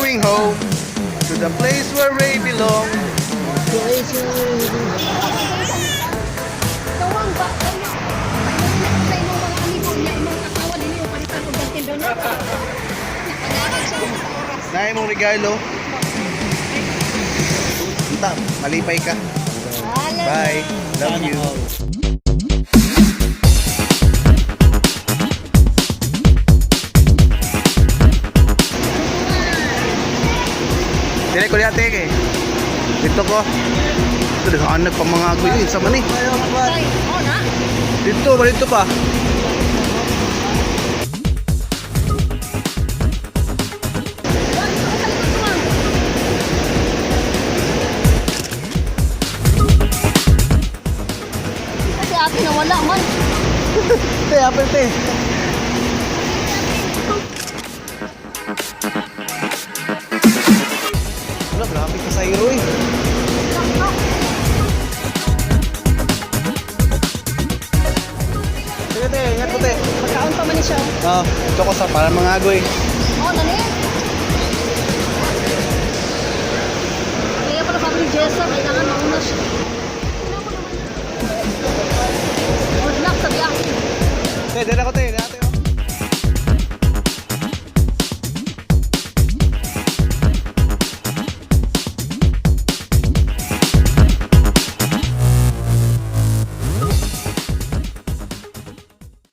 Going home to the place where we belong. Tawang ba? Ay, sa imong mga amigo niya, imong asawa din yung palitan og gantin doon. Pag-aral siya sa oras. Nay mong regalo. Unta, malipay ka. Hala. Bye. Love you. Dili ko liya eh. Dito ko. Ito, hanap pa mga agoy yun. Sa man eh. Ay, oh na. Dito, ba dito pa? Wag, ito sa likod ko, ma'am. Kasi ate nawala man. Te, apel te. Wala, grabe ka sa iro eh. Sige te, ingat po te. Magkaon pa man ni siya. Oo, ito ko sa para mga agoy. Oh, nani? Kaya pala sabi ni Jessa, kailangan mauna siya. Good luck sa biyahe. Te, dala ko te.